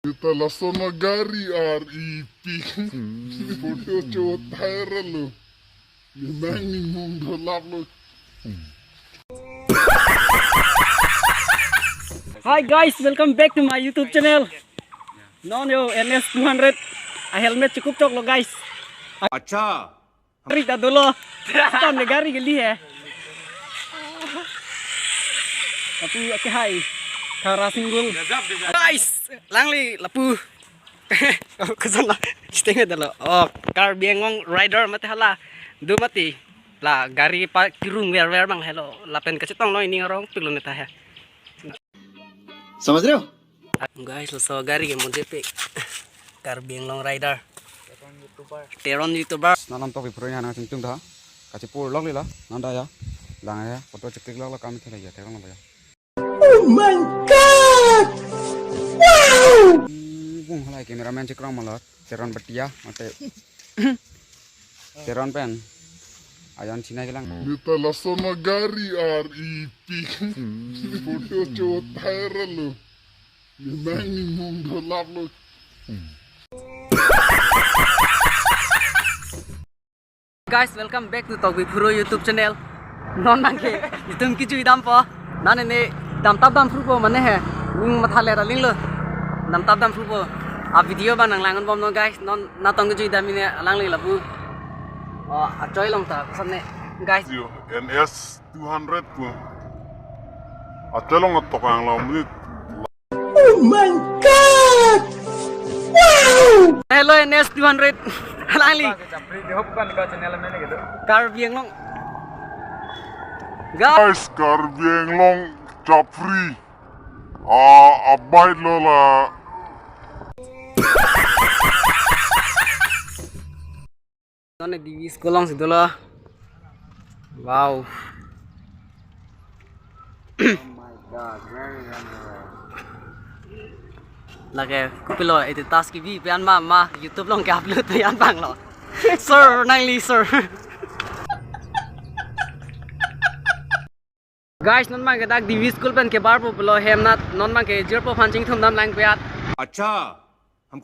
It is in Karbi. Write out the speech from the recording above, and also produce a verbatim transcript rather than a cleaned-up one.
Ita lason gari ar ipi. Photo cho thai ra lo. Memang ni mung dolap lo. Hi guys, welcome back to my YouTube channel. Non yo N S two hundred a helmet chukup choklo guys. Acha. Gari ta dolo. Tam le gari geli hai. Tapi oke hai. Thara single. Guys, alangli lapu. Koson la. Siteng dolo. Oh, Karbi Anglong rider mate hala. Do mati. La gari pa kirung ver ver bang helo. Lapen kachetong noi ning arong pilo neta hai. समझ रहे हो? Guys, laso gari ke mo jepe. Karbi Anglong rider. Teron YouTuber. Nanam tok ipro ya nang singtung dah. Kachepur lok lila. Nanda ya. Lang ya. Photo cheklik lok lok kami thela ya. Teron lok ya. Oh my God! Wow! Bung halai cameraman chekrong malot. Teron betia mate. Teron pen. Ayon China kelang. Neta lason gari ar ipi. Photo cho thai ra lo. Memang ni mung dolap lo. Guys, welcome back to Tokbi Phuro YouTube channel. Non nang ke itum kejui dampo. Nane ne damtap damphrupo mane he. Ning matha le raling lo. Damtap damphrupo. A video ba nang langan bom non guys. Non natong kejui dam ine alangli lapu. Oh, achoi long ta koson ne guys. Yo, N S two hundred ko. Achoi long atok ang lam ni. Oh my God! Wow! Hello, N S two hundred. Alangli. Karbi Anglong. Guys, Karbi Anglong Chapri. Ah, abide lo la. Nonne D V school along si dolo. Wow. Oh my God, very wonderful. Lake, kopilo, iti task kebi pen ma, ma, YouTube along ke-upload pen an bang lo. Sir, nangli, sir. Guys, non abang ke dak D V school pen kebarpo pulo hem nat, non abang ke jirpo phan chingthum dam lang pet. Acha.